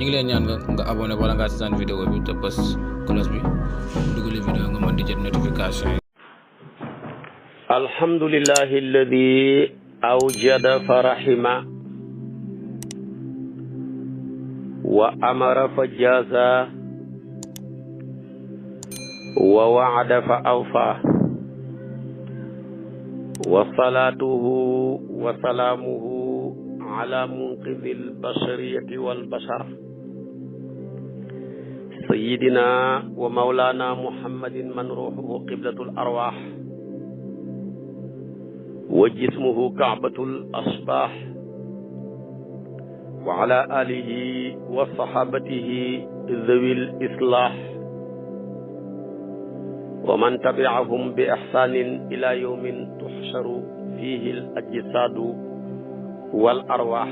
ñu ngi leen ñaan nga abonné wala nga seetaan vidéo bi te bës cloche bi dugal vidéo nga mën di jot notification yi. alhamdulillahi alladi awjada fa rahima wa amara fa jaza wa wa'ada fa awfa wa salatuhu wa salamuhu ala munqidhil bashariyati wal bashar sayyidina wa maulana muhammadin man ruhuhu qiblatul arwah wa jismuhu ka'batul asbah wa ala alihi wa sahabatihi dhawil islah wa man tabi'ahum bi ihsanin ila yawmin tuhsharu fihi al ajsadu wal arwah.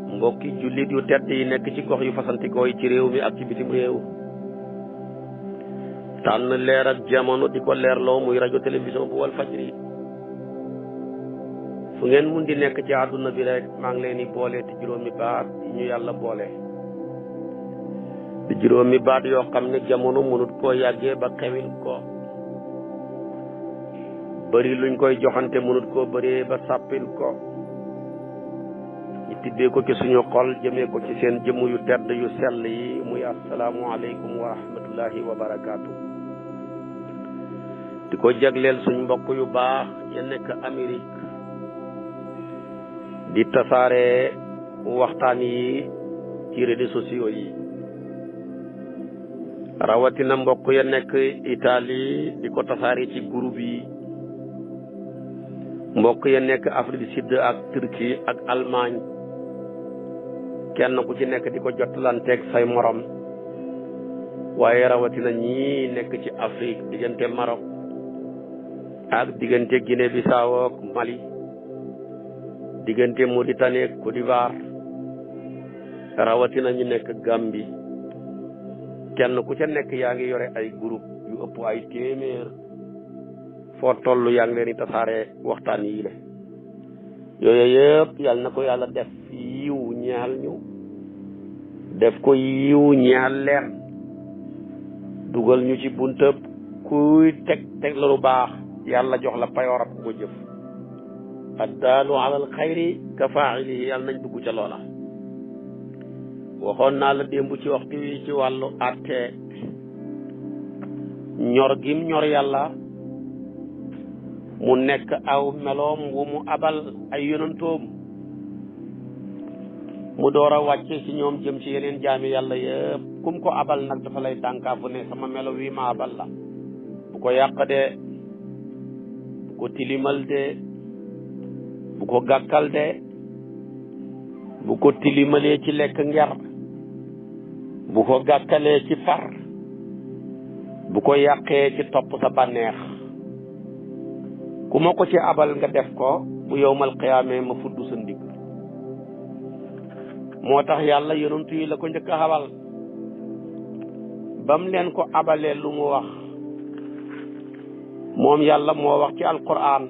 mbokki jullit yu tedd yi nekk ci gox yu fasantikoo yi ci réew mi ak ci bitim réew, tànn leer ak jamono di ko leerloo muy rajo télévision bu wal fajri. fu ngeen mun di nekk ci àdduna bi rek maa ngi leen di boole te juróomi baat yi ñu yàlla boole di juróomi baat yoo xam ne jamono mënut koo yàggee ba xewil ko, bëri luñ koy joxante mënut koo bëree ba sàppil ko. ñu tibbee ko ci suñu xol jëmee ko ci seen jëmm yu tedd yu sell yi muy asalaamu aleykum wa rahmatullahi wa barakaatu. di ko jagleel suñ mbokk yu baax ya nekk Amérique di tasaare waxtaan yi ci réseaux sociaux yi, rawatina mbokk ya nekk Italie di ko tasaare ci groupe yi, mbokk ya nekk Afrique du Sud ak Turquie ak Allemagne, kenn ku ci nekk di ko jotlanteeg say morom. waaye rawatina ñi nekk ci Afrique diggante Maroc ak diggante Guinée Bissau ak Mali, diggante Mauritanie ak Côte d'Ivoire, rawatina ñu nekk Gambie, kenn ku ca nekk yaa ngi yore ay groupe yu ëpp ay téeméer. foo toll yaa ngi leen di tasaare waxtaan yi le yooyu yëpp yàlla na ko yàlla def yiw ñeexal ñu, def ko yiw ñeexal leen, dugal ñu ci buntab kuy teg la lu baax yàlla jox la payoorab ku ko jëf. addaalu alal xayri ka faa'ilihi, yàlla nañ dugg ca loola. waxoon naa la démb ci waxtu wi ci wàllu àtte ñor gim ñor yàlla mu nekk aw meloom wu mu abal ay yonantoom mu door a wàcce ci ñoom jëm ci yeneen jaami yàlla yëpp. kum ko abal nag dafa lay dànkaafu ne sama melo wi ma abal la bu ko yàq de, bu ko tilimal de, bu ko gàkkal de, bu ko tilimalee ci lekk nger, bu ko gàkkalee ci far, bu ko yàqee ci topp sa bànneex. ku ma ko ci abal nga def ko, bu yowmal qiyaamee ma fudd sa ndigg. moo tax yàlla yonent yi la ko njëkk a xabal, bam leen ko abalee lu mu wax moom yàlla moo wax ci alquran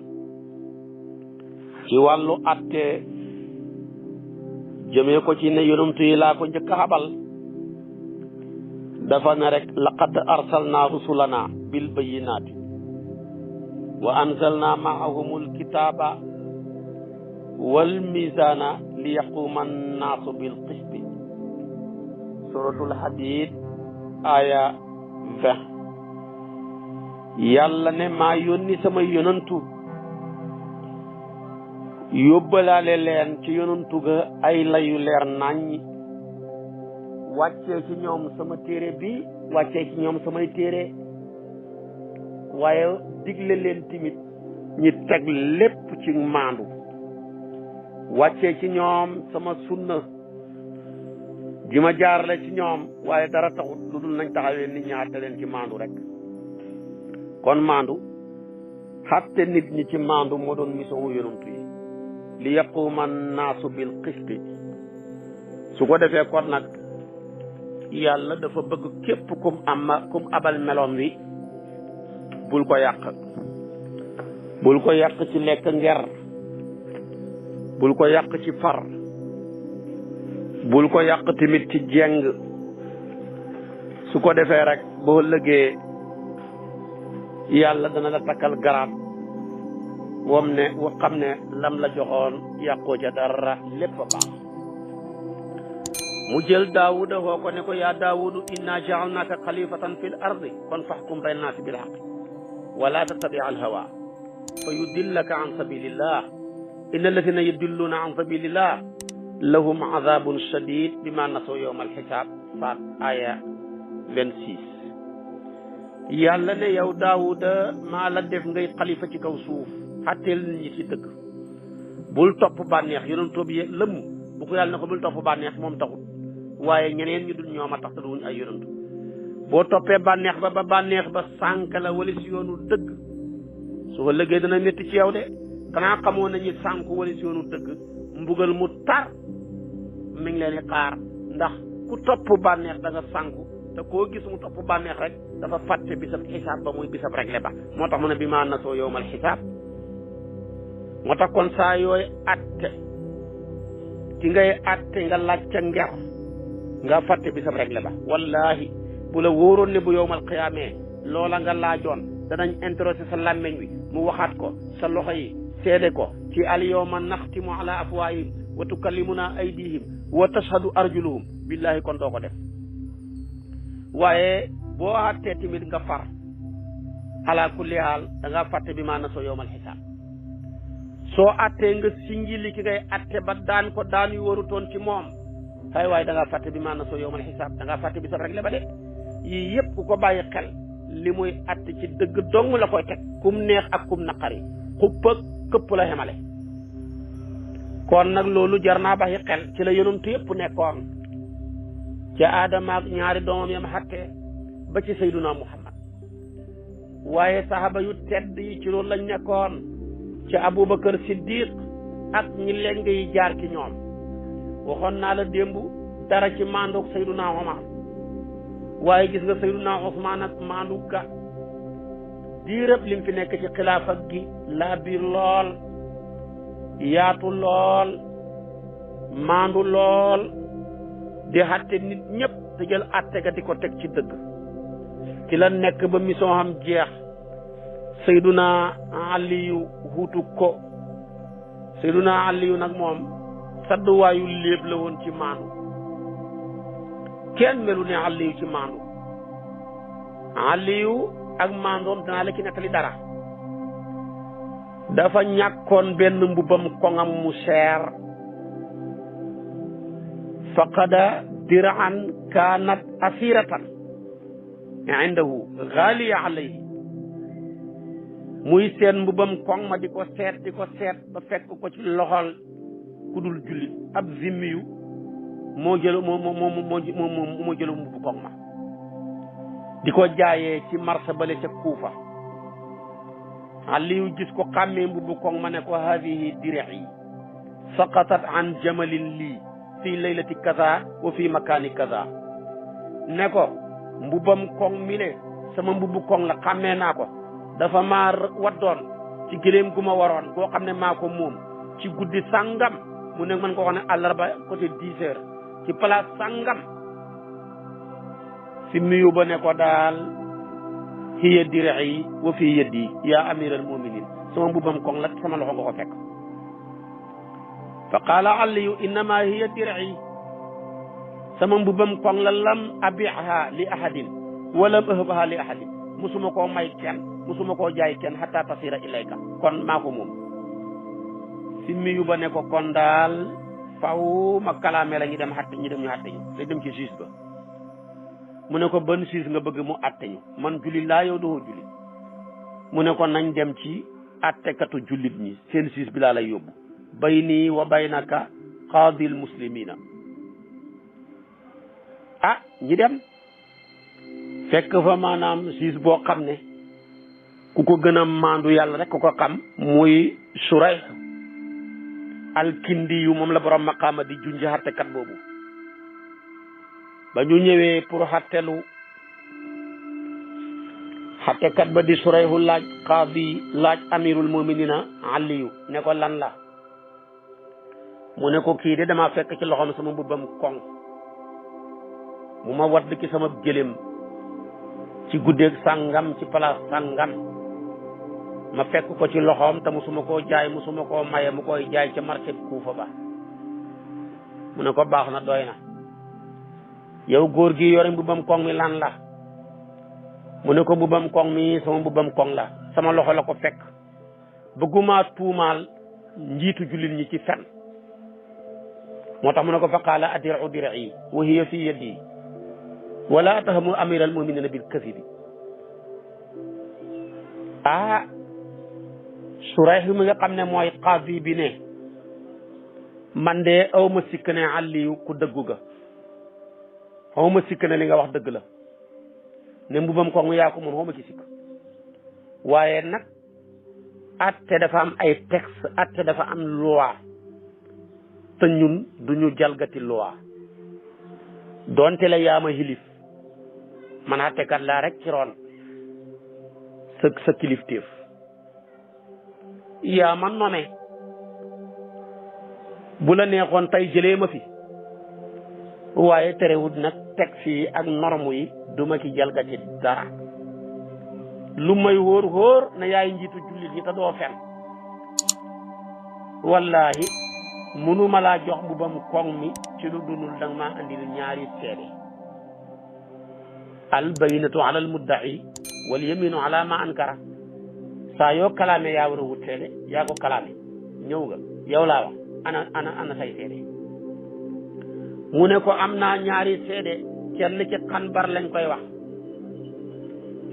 ci wàllu atte jëmee ko ci ne yonent yi laa ko njëkk a xabal. dafa ne rek laqad arsalna rusulana bil bayyinaati wa anzalna ma'ahumul kitaaba wal mizaana li yaquma annaasu bil qisti. suratul hadid aya 20. yàlla ne maa yónni sama yonantu yóbbalaale leen ci yonantu ga ay layu leer naññi, wàccee ci ñoom sama téere bi, wàccee ci ñoom samay téere, waaye digle leen timit ñi teg lépp ci maandu, wàccee ci ñoom sama sunna ji ma jaarale ci ñoom, waaye dara taxut lu dul nañ taxawee nit ñi àtte leen ci maandu rek. kon maandu, xatte nit ñi ci maandu moo doon mission wu yonent yi, li yaquma naasu bil qisti. su ko defee kon nag yàlla dafa bëgg képp kum abal meloom wi bul ko yàq, bul ko yàq ci lekk nger, bul ko yàq ci far, bul ko yàq tamit ci jeng su ko defee rek boo lëgee yàlla dana la takkal garaat wom ne wa xam ne lam la joxoon yàqoo ca dara lépp a baax mu jël daawuda woo ko ne ko yaa daawudu inna ja'alnaka xalifatan fil ardi kon faxkum bayna naasi bil haqq wala tattabi al hawa fa yudillaka an sabilillah inna alladina yudilluna an sabilillah lahum azabun shadid bima nasaw yawm al xisaab faat aya 26 yàlla ne yow daawuda maa la def ngay xalifa ci kaw suuf xatteel nit ñi ci dëgg bul topp bànneex yonent bi lëmm bu ko yàlla ne ko bul topp bànneex moom taxut waaye ñeneen ñu dul ñoom a tax te duñ ay yonent boo toppee bànneex ba bànneex ba sànk la wala si yoonu dëgg su ko lëggee dana métti ci yow de kanaa xamoon nañu sànku wala si yoonu dëgg mbugal mu tar mi ngi leen di xaar ndax ku topp bànneex da nga sànku te koo gis mu topp bànneex rek dafa fàtte bisab xisaab ba muy bisab réglé ba moo tax mu ne bi maa nasoo yowmal xisaab moo tax kon saa yooy atte ci ngay atte nga laaj ca nger nga fàtte bisab réglé ba wallahi bu la wóoroon ne bu yowmal xiyaamee loola nga laajoon danañ interroger sa làmmeñ wi mu waxaat ko sa loxo yi seede ko ci al yawma naxtimu ala afwaahihim wa tukallimuna aydihim wa tashhadu arjuluhum billahi kon doo ko def waaye boo àttee tamit nga far ala kulli haal da nga fàtte bi maa nasoo yowmal xisaab soo àttee nga singili ki ngay àtte ba daan ko daan yu warutoon ci moom hay waaye da nga fàtte bi maa nasoo yowmal xisaab da nga fàtte bi sa rek la ba de yii yëpp ku ko bàyyi xel li muy àtte ci dëgg dong la koy teg kum neex ak kum naqari xuppa këpp la xemale kon nag loolu jar naa bàyyi xel ci la yonent yëpp nekkoon ca Aadama ak ñaari doomam yam xatte ba ci Sayyiduna Muhammad waaye sahaba yu tedd yi ci loolu lañ nekkoon ca Abubakar Siddiq ak ñi leng yi jaar ci ñoom waxoon naa la démb dara ci maandoog Sayyiduna Omar waaye gis nga Sayyiduna Usmaan ak maandu ga diirëb lim fi nekk ci xilaafa gi laa biir lool yaatu lool maandu lool di xatte nit ñëpp te jël atte ga di ko teg ci dëgg ci la nekk ba mission xam jeex Sayyiduna Aliyu huutu ko Sayyiduna Aliyu nag moom sadduwaayu léeb la woon ci maandu kenn melu ne Aliyu ci maandu Aliyu ak maandoom danaa la ci nettali dara dafa ñàkkoon benn mbubbam koŋam mu seer faqada dir'an kaanat asiratan indahu ghaliya alayhi muy seen mbubam koŋ ma di ko seet ba fekk ko ci loxol ku dul jullit ab zimmiyu moo jëlu mbubbu koŋ ma di ko jaayee ci marché bale ca Kuufa Aliyu gis ko xàmmee mbubbu koŋ ma ne ko hadihi dir'i saqatat an jamalin lii fii laylati kaza wa fii makaani kaza ne ko mbubbam koŋ mi le sama mbubbu koŋ la xàmmee naa ko dafa maa waddoon ci gëléem gu ma waroon boo xam ne maa ko moom ci guddi sangam mu ne man ko wax ne àllarba côté 10 heures ci place sangam fi miyu ba ne ko daal hiya dir'i wa fii yeddi yaa amiral muminin sama mbubbam koŋ la sama loxo nga ko fekk fa qaala Aliyu innama hiya dir'i sama mbubbam koŋ la lam abiha li ahadin wa lam ahbaha li ahadin musuma koo may kenn musuma koo jaay kenn hatta tasira ilayka kon maa ko moom si miyu ba ne ko kon daal faw ma kalaame la ñu dem xatte ñu xatte ñu day dem ci juge ba mu ne ko ban juge nga bëgg mu atte ñu man jullit laa yow doo jullit mu ne ko nañ dem ci attekatu jullit ñi seen juge bi laa lay yóbbu bayni wa baynaka qaadil muslimina ñi dem fekk fa maanaam juge boo xam ne ku ko gën a maandu yàlla rek ku ko xam muy Surayh al-Kindi yu moom la borom maqaama di junj xattekat boobu ba ñu ñëwee pour xattelu xattekat ba di Surayhu laaj qaadi laaj amirul muminina Aliyu ne ko lan la mu ne ko kii de dama fekk ci loxoom sama mbubbam koŋ mu ma wadd ci sama gëléem ci guddeeg sàngam ci place sàngam ma fekk ko ci loxoom te musuma koo jaay musuma koo maye mu koy jaay ca marché Kuufa ba mu ne ko baax na doy na yow góor gi yore mbubbam koŋ mi lan la mu ne ko mbubbam koŋ mi sama mbubbam koŋ la sama loxo la ko fekk bëgguma tuumaal njiitu jullit ñi ci fen moo tax mu ne ko fa qaala adir'u dir'i wa hiya fi yadi wala atahamu amira al muminina bil kasibi Surayh mi nga xam ne mooy qaadi bi ne man de aw ma sikk ne Aliyu ku dëggu ga aw ma sikk ne li nga wax dëgg la ne mbubam ko yaa ko moom aw ma ci sikk waaye nag atte dafa am ay texte atte dafa am loi te ñun duñu jalgati loi donte la yaama xilif man attekat laa rek ci roon sa kilifteef yaa man nome bu la neexoon tey jëlee ma fi waaye terewut nag texte yi ak norme yi duma ci jalgati dara lu may wóor na yaay njiitu jullit ñi te doo fen wallahi munuma laa jox bu bam koŋ mi ci lu dunul danga maa andil ñaari seede al bayyinatu ala al mudda'i wal yaminu ala ma ankara saa yoo kalaame yaa war a wut seede yaa ko kalaame ñëw nga yow laa wax ana say seede mu ne ko am naa ñaari seede kenn ci Xanbar lañ koy wax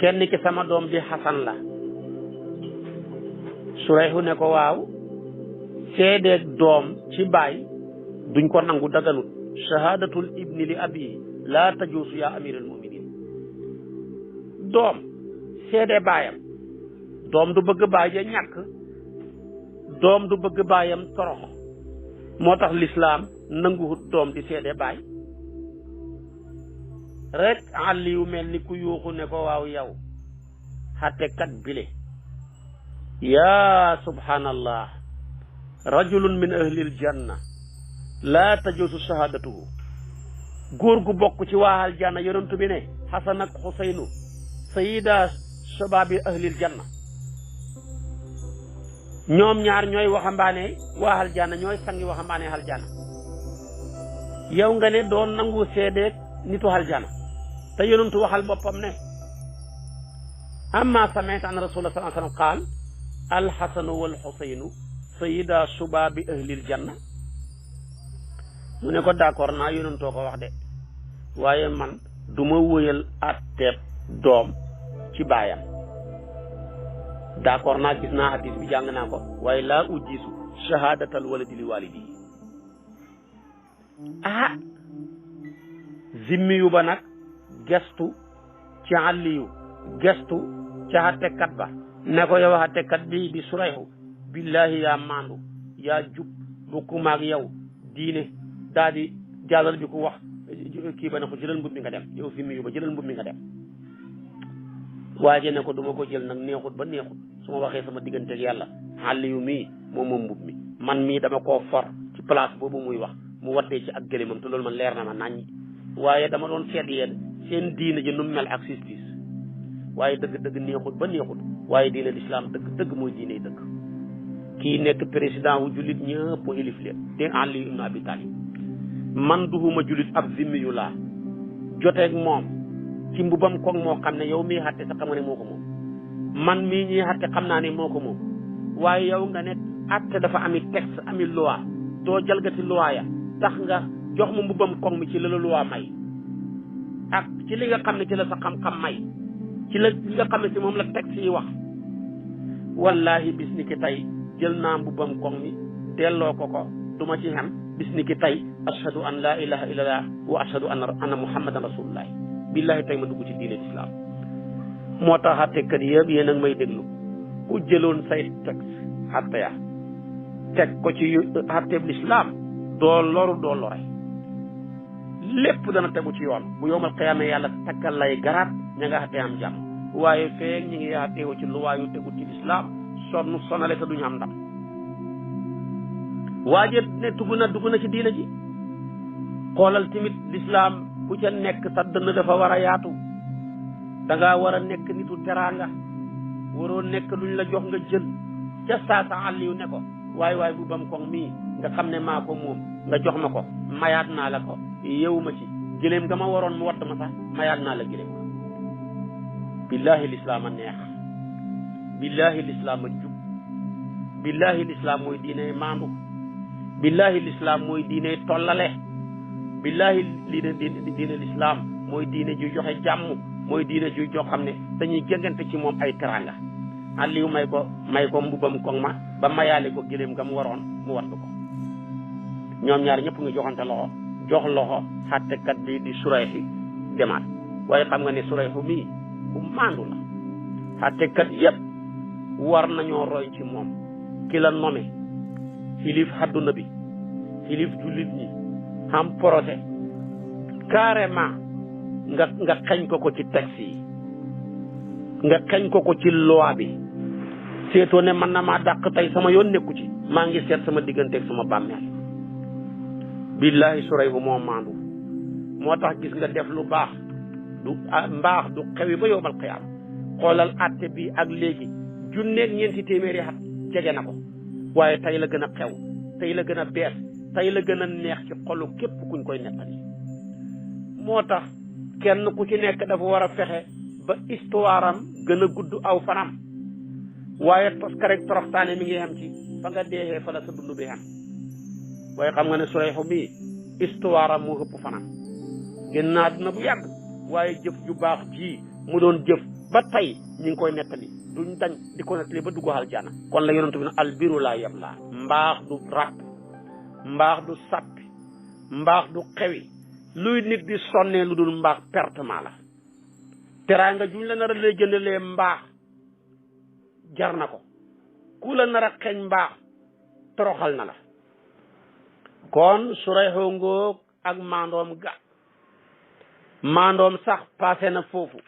kenn ci sama doom di Xasan la Surayhu ne ko waaw seedeeg doom ci baay duñ ko nangu daganut shahadatul ibni li abi la tajuusu ya amiral muminin doom seede baayam doom du bëgg baay ja ñàkk doom du bëgg baayam torox moo tax lislaam nanguwut doom di seede baay rek Aliyu mel ni ku yuuxu ne ko waaw yow xattekat bile yaa subhanallah rajulun min ahlil janna laa tajuusu shahadatuhu góor gu bokk ci waa aljanna yonentu bi ne Xasan ak Xuseynu sayida shababi ahlil janna ñoom ñaar ñooy waxambaane waa aljanna ñooy sangi waxambaane aljanna yow nga ne doon nangu seedeeg nitu aljanna te yonentu waxal boppam ne amma sami'tu an rasulullah sallallahu alayhi wa sallam qaal alxasanu wal xuseynu sayida subabi ahlil janna mu ne ko d'accord naa yonentoo ko wax de waaye man du ma wëyal atteeb doom ci baayam d'accord naa gis naa hadis bi jàng naa ko waaye laa ujiisu shahadatal waladi li walidi zimmiyu ba nag gestu ci Aliyu gestu ca attekat ba ne ko yow attekat bi di Surayhu billahi yaa maandu yaa jub bokkuma ak yow diine daal di jàllal bi ko wax kii ba ne ko jëlal mbub mi nga dem yow zimmiyu ba jëlal mbub mi nga dem waaje ne ko duma ko jël nag neexut ba neexut su ma waxee sama digganteeg yàlla Aliyu mii moom mbub mi man mii dama koo for ci place boobu muy wax mu waddee ci ak gëlémam te loolu man leer na ma naññi waaye dama doon seet yéen seen diine ji nu mel ak justice waaye dëgg neexut ba neexut waaye diine l'islam dëgg mooy diine dëgg kii nekk président wu jullit ñëpp ilif leen te Ali ibn Abi Talib man duhuma jullit ab zimmi yu laa joteeg moom ci mbubam koog moo xam ne yow mii xatte sa xam nga ne moo ko moom man mii ñii xatte xam naa ne moo ko moom waaye yow nga ne atte dafa ami texte ami loi doo jalgati loi ya tax nga jox ma mbubam koog mi ci la loi may ak ci li nga xam ne ci la sa xam-xam may ci la li nga xam ne ci moom la texte yi wax wallahi bis ni ki tey jël naa mbubam koog mi delloo ko duma ci xam bis ni ki tey ashhadu an la ilaha illallah wa ashhadu anna muhammadan rasulullah billahi tey ma dugg ci diine islam moo tax àttekat yëpp yéen a ngi may déglu ku jëloon say texte àtte ya teg ko ci àtteeb l'islam doo loru doo lore lépp dana tegu ci yoon bu yowmal qiyaama yàlla takkal lay garaat ña nga àtte am jàmm waaye feeg ñi ngi àtteewu ci luwaa yu tegu ci l'islam sonale te duñu am ndam waaje ne dugg na ci diina ji xoolal tamit lislaam ku ca nekk sa dënn dafa war a yaatu da ngaa war a nekk nitu teraanga waroo nekk luñ la jox nga jël ca saasa àlliw ne ko waay bu bam koŋ mii nga xam ne maa ko moom nga jox ma ko mayaat naa la ko yeewu ma ci gëléem nga ma waroon mu wadd ma sax mayaat naa la gëléem ko billahi lislaam a neex billahi lislaam a jub billahi lislaam mooy diine maandu billahi lislaam mooy diine tollale billahi diine lislaam mooy diine ju joxe jàmm mooy diine ju jox xam ne dañuy jëngante ci moom ay teranga Aliou may ko mbubam koŋ ma ba mayaale ko gëléem nga mu waroon mu wadd ko ñoom ñaar ñëpp nga joxante loxo jox loxo xàttekat bi di Surayxi demaat waaye xam nga ne Surayxu mii bu maandu la xàttekat yëpp war nañoo roy ci moom ki la nome xilif àdduna bi xilif jullit ñi xam projet carrément nga xañ ko ci texte yi nga xañ ko ci loi bi seetoo ne man na maa dàq tey sama yoon nekku ci maa ngi seet sama digganteeg sama bàmmeel billahi Surayxu moo maandu moo tax gis nga def lu baax du mbaax du xewi ba yowmal qiyaam xoolal atte bi ak léegi junneeg ñeenti téeméeri at jege na ko waaye tey la gën a xew tey la gën a bees tey la gën a neex ci xolu képp kuñ koy nettali moo tax kenn ku ci nekk dafa war a fexe ba histoire am gën a gudd aw fanam waaye parce que rek toroxtaane mi ngi xam ci fa nga deexee fa la sa dund bi xam waaye xam nga ne Surayxu bii histoire am moo ëpp fanam génn naa dina bu yàgg waaye jëf ju baax ji mu doon jëf ba tey ñi ngi koy nettali duñ dañ di ko nettali ba dugg aljana kon la yonent bi ne albiru laa yabla mbaax du ràpp mbaax du sàppi mbaax du xewi luy nit di sonnee lu dul mbaax pertement la teraanga juñ la nar a lay jëndalee mbaax jar na ko ku la nar a xeeñ mbaax toroxal na la kon Surayxu ngoog ak maandoom ga maandoom sax passé na foofu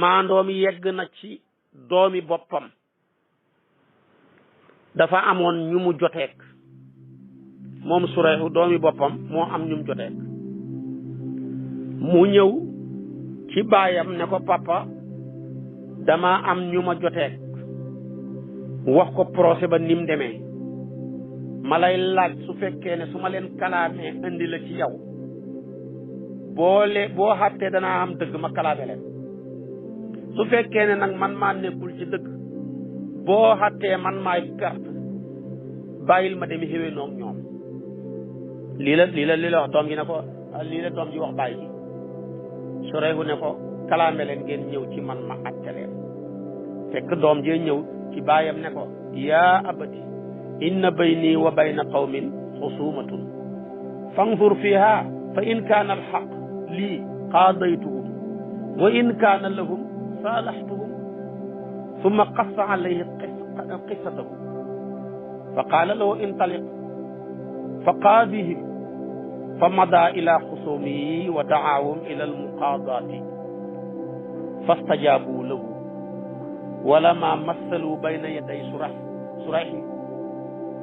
maandoom yegg na ci doomi boppam dafa amoon ñu mu joteek moom Surayxu doomi boppam moo am ñu mu joteek mu ñëw ci baayam ne ko papa dama am ñu ma joteek wax ko procès ba nim demee ma lay laaj su fekkee ne su ma leen kalaamee indi la ci yow boo xàttee danaa am dëgg ma kalaame leen su fekkee ne nag man maa nekkul ci dëgg boo xàttee man maay perte bàyyil ma dem xéwee noog ñoom lii la wax doom ji ne ko lii la doom ji wax bàyyi ji Surayxu ne ko kalaame leen ngeen ñëw ci man ma atte leen fekk doom jee ñëw ci baayam ne ko yaa abati inna bayni wa bayna qawmin xusumatun fanzur fiha fa in kaana alxaq lii qaadaytuhum wa in kaana lahum saalaxtuhum summa qassa alayhi qissatahu fa qaala lahu intaliq fa qaadihim fa mada ila xusumihi wa dacaahum ila almuqaadaati fastajaabu lahu walama massalu bayna yaday Surayxi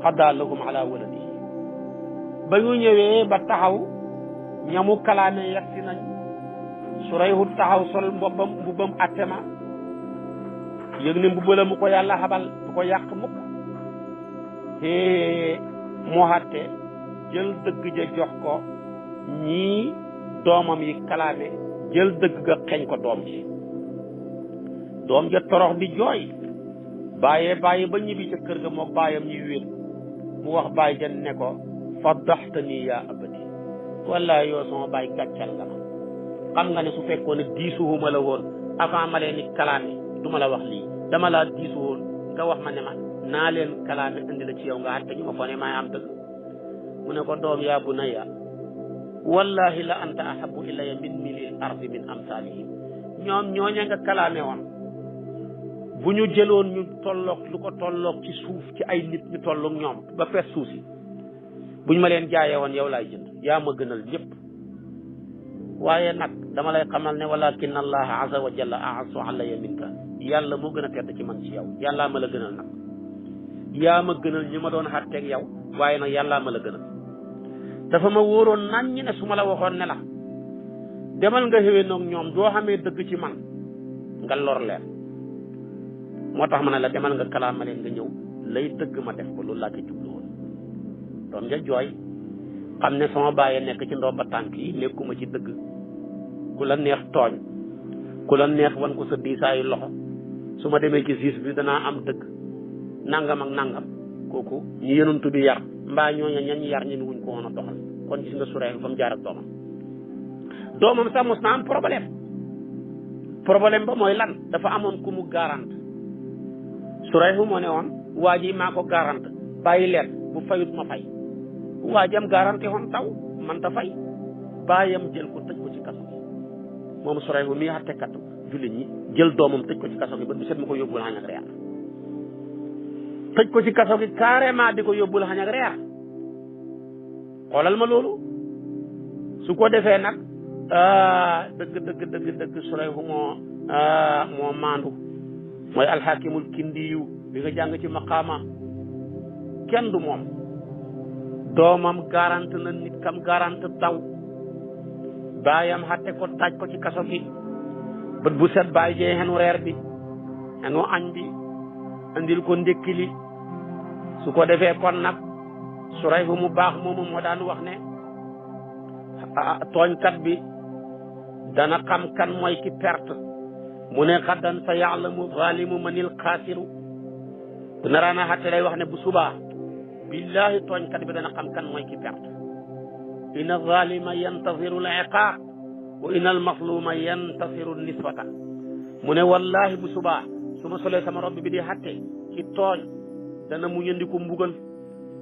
qadaa lahum ala waladihi ba ñu ñëwee ba taxaw ñamu kalaame yegsi nañ Surayxu taxaw sol mbubbam attema yëg ne mbubba la mu ko yàlla xabal du ko yàq mukk moo xatte jël dëgg ja jox ko ñii doomam yi kalaame jël dëgg ga xeñ ko doom ji doom ja torox di jooy bàyyi ba ñibbi ca kër ga mook baayam ñuy wéet mu wax baay ja ne ko faddaxtani yaa abati wallahi yoo sama baay gàccal nga ma xam nga ne su fekkoon ne diisuwuma la woon avant ma leen ni kalaame du ma la wax lii dama laa diisu woon nga wax ma ne ma naa leen kalaame indi la ci yow nga àtte ñu ma foo ne maay am dëgg mu ne ko doom yaa bunayya wallahi la anta ahabu ilayya min milil ardi min amsalihim ñoom ñooña nga kalaame woon bu ñu jëloon ñu tolloog lu ko tolloog ci suuf ci ay nit ñu tolloog ñoom ba fees suuf si buñ ma leen jaayee woon yow laay jënd yaa ma gënal ñëpp waaye nag dama lay xamal ne walakin allaha azza wa jalla a'azzu alayya minka yàlla moo gën a tedd ci man ci yow yàllaa ma la gënal nag yaa ma gënal ñi ma doon xàtteeg yow waaye nag yàllaa ma la gën a dafa ma wóoroon nañ ñi ne su ma la waxoon ne la demal nga xëwee noog ñoom doo xamee dëgg ci man nga lor leen moo tax ma ne la demal nga kalaama leen nga ñëw lay dëgg ma def ko loolu laa ko jublu woon doom ja jooy xam ne sama bàyyi nekk ci ndomba tànk yi nekkuma ci dëgg ku la neex tooñ ku la neex wan ko sa diisaayu loxo su ma demee ci siis bi danaa am dëgg nangam ak nangam kooku ñu yenuntu bi yar mbaa ñooña ñañ yar ñi wuñ ko woon a doxal kon gis nga Surayh fa mu jaar ak doomam sax mos na am problème ba mooy lan dafa amoon ku mu garante Surayh moo ne woon waa ji maa ko garante bàyyi leen bu fayut ma fay waa jam garanti woon taw man ta fay bàyyam jël ko tëj ko ci kaso gi moom Surayh mi àttekat jullit ñi jël doomam tëj ko ci kaso gi ba du set ma ko yóbbul xañ ak reer tëj ko ci kaso gi carrément di ko yóbbul xañ ak reer xoolal ma loolu su ko defee nag dëgg Surayh moo maandu mooy alxaakimul kindiyu bi nga jàng ci maqaama kenn du moom doomam garante na nit kam garante taw baayam xatte ko taaj ko ci kaso gi bët bu set baay jee xenu reer bi xenu añ bi andil ko ndékki li su ko defee kon nag Surayh mu baax moomu moo daan wax ne tooñkat bi dana xam kan mooy ki perte mu ne xaddan sa ya'lamu zalimu manil xaasiru bu naraana xatte lay wax ne bu subaa billahi tooñkat bi dana xam kan mooy ki perte inna zalima yantaziru al-iqaab wa inna al-mazluma yantasiru nisbata mu ne wallahi bu subaa su ma solee sama rob bi di xatte ci tooñ dana mu ñëndiku mbugal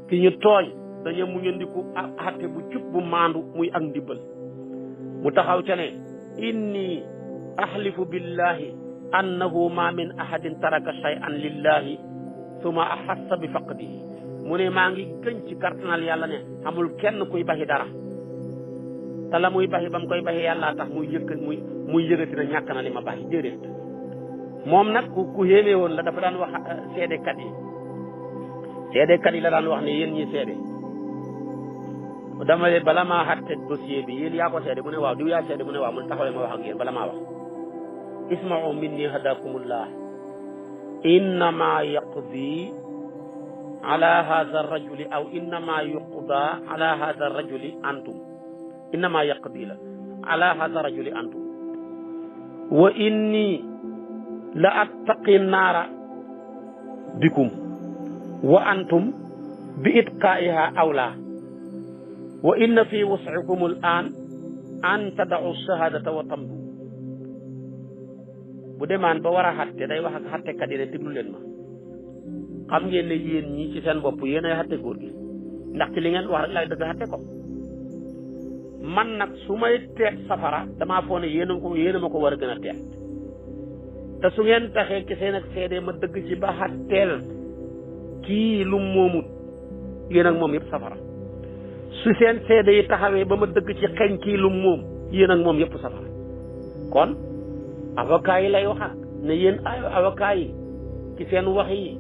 ki ñu tooñ dañu mu ñëndiku xatte bu jub bu maandu muy ak ndibbal mu taxaw ca ne inni ahlifu billahi annahu ma min ahadin taraka shay'an lillahi thumma ahassa bi faqdihi mu ne maa ngi gëñ ci kartanal yàlla ne amul kenn kuy baxi dara te la muy baxi ba mu koy baxi yàlla tax muy yëgati na ñàkk na li ma baxi déedéet moom nag ku yéeme woon la dafa daan wax seedekat yi la daan wax ne yéen ñi seede dama leen bala maa xatte dossier bi yéen yaa ko seede mu ne waaw diw yaa seede mu ne waaw mu ne taxawee ma wax ak yéen bala maa wax isma'u minni hadakumullah innama yaqdi ala hadha ar-rajuli aw innama yuqda ala hadha ar-rajuli antum innama yaqdi la ala hadha ar-rajuli antum wa inni la attaqi an-nara bikum wa antum bi itqa'iha awla wa inna fi wus'ikum al-an an tad'u ash-shahadata wa tamdu bu demaan ba war a xatte day wax ak xattekat yi ne déglu leen ma xam ngeen ne yéen ñi ci seen bopp yéen ay xatte góor gi ndax ci li ngeen wax rek laay dëgg xatte ko man nag su may teet safara damaa foo ne yéen a ma ko war a gën a teet te su ngeen taxee ci seen ak seede ma dëgg ci ba xatteel kii lu moomut yéen ak moom yëpp safara su seen seede yi taxawee ba ma dëgg ci xeñ kii lu moom yéen ak moom yëpp safara kon avocat yi lay wax ak ne yéen avocat yi ci seen wax yi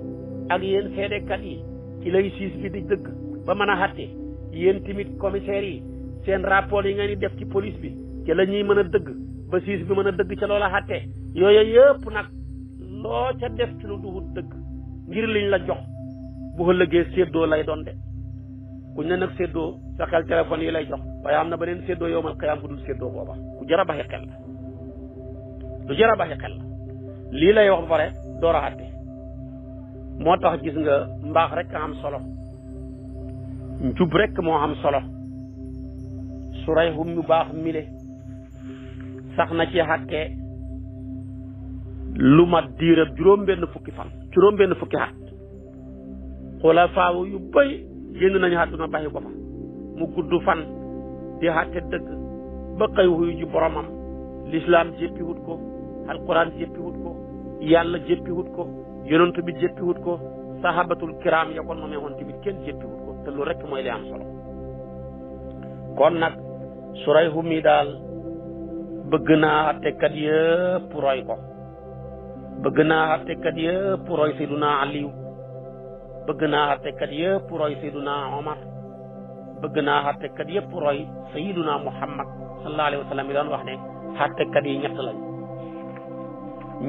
ak yéen seedekat yi ci lay siis bi di dëgg ba mën a xatte yéen tamit commissaire yi seen rapport yi ngeen di def ci police bi ci la ñuy mën a dëgg ba siis bi mën a dëgg ca loola xatte yooyu yëpp nag loo ca def ci lu duhut dëgg ngir liñ la jox bu ëllëgee séddoo lay doon de kuñ ne nag séddoo sa xel téléphone yi lay jox waaye am na beneen séddoo yowmal qiyaam bu dul séddoo booba ku jar a baxi xel la lu jar a baxi xel la lii lay wax ba pare door a xatte moo tax gis nga mbaax rek a am solo njub rek moo am solo Surayh mu baax mile sax na ci xatte lu mat diirab juróom-benn fukki xat xulafaaw yu bëy génn nañu àdduna bàyyi ko fa mu gudd fan di xatte dëgg ba xëy wuyu ji boromam l'islam jéppiwut ko alquran jéppiwut ko yàlla jéppiwut ko yonent bi jéppiwut ko sahabatul kiram ya kon moomee woon tamit kenn jéppiwut ko te lu rek mooy li am solo kon nag Surayh mi daal bëgg naa àttekat yëpp roy ko bëgg naa àttekat yëpp roy Seydina Aliyu bëgg naa àttekat yëpp roy Seyduna Omar bëgg naa àttekat yëpp roy Seyduna Muhammad sallallahu alayhi wa sallam yi doon wax ne àttekat yi ñett lañ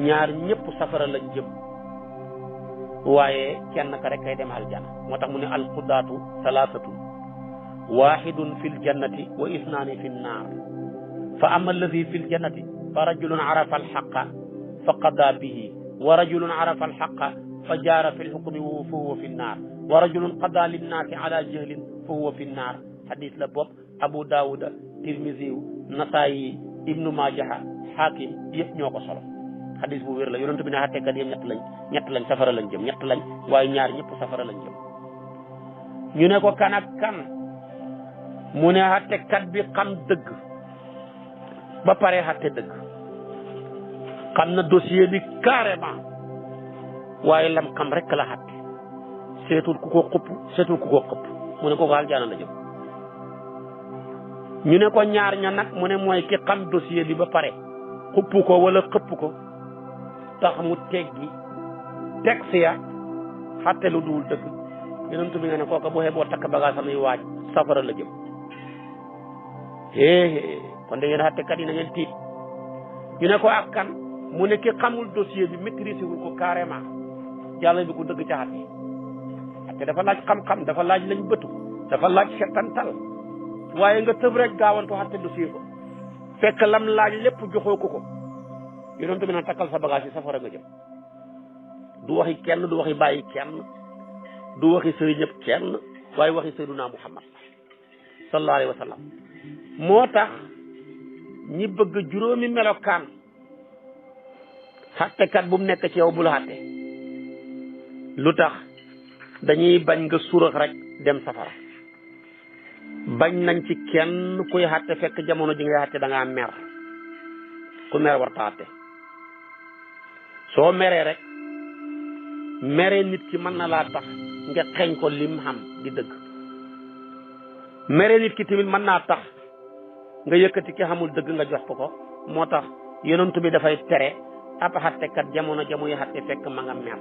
ñaar ñëpp safara lañ jëm waaye kenn ka rek kay dem aljana moo tax mu ne alqudaatu salaasatu wahidun fil jannati wa isnaani fi nnaar fa ama alladi fi ljannati fa rajulun arafa alxaqa fa qada bihi wa rajulun arafa alxaqa fa jaara fi lxukmi fa huwa fi nnaar wa rajulun qada linnaasi ala jahlin fa huwa fi nnaar hadis la bopp Abu Daawuda Tirmisiyu Nasaayi Ibnu Maajaha Xaakim yëpp ñoo ko solo hadis bu wér la yonent bi ne àttekat yëpp ñett lañ safara lañ jëm ñett lañ waaye ñaar ñëpp safara lañ jëm ñu ne ko kan ak kan mu ne àttekat bi xam dëgg ba pare àtte dëgg xam na dossier bi carrément waaye lam xam rek la àtte seetul ku ko xupp seetul ku ko xëpp mu ne ko aljana la jëm ñu ne ko ñaar ña nag mu ne mooy ki xam dossier bi ba pare xupp ko wala xëpp ko tax mu teggi texte ya xatte lu dul dëgg yonent bi nga ne kooka bu xeboo takk bagage am yi waaj safara la jëm kon da ngeen xattekat yi na ngeen tiit ñu ne ko ak kan mu ne ki xamul dossier bi maîtrisé wul ko carrément yàlla bi ko dëgg ca xatte dafa laaj xam-xam dafa laaj lañ bëtu dafa laaj settantal waaye nga tëb rek gaawantu xatte dossier ko fekk lam laaj lépp joxoo ko yonent bi naan takkal sa bagage yi safara nga jëm du waxi kenn du waxi bàyyi kenn du waxi sëriñ ñëpp kenn waaye waxi Seydina Muhammad sallallahu alayhi wa sallam moo tax ñi bëgg juróomi melokaan xattekat bu mu nekk ci yow bul xatte lu tax dañuy bañ nga surax rek dem safara bañ nañ ci kenn kuy xatte fekk jamono ji ngay xatte da ngaa mer ku mer war ta xatte soo meree rek meree nit ki mën na laa tax nga xeeñ ko lim xam di dëgg meree nit ki tamit mën naa tax nga yëkkati ki xamul dëgg nga jox ko moo tax yonent bi dafay tere ab xattekat jamono jamuy xatte fekk ma nga mer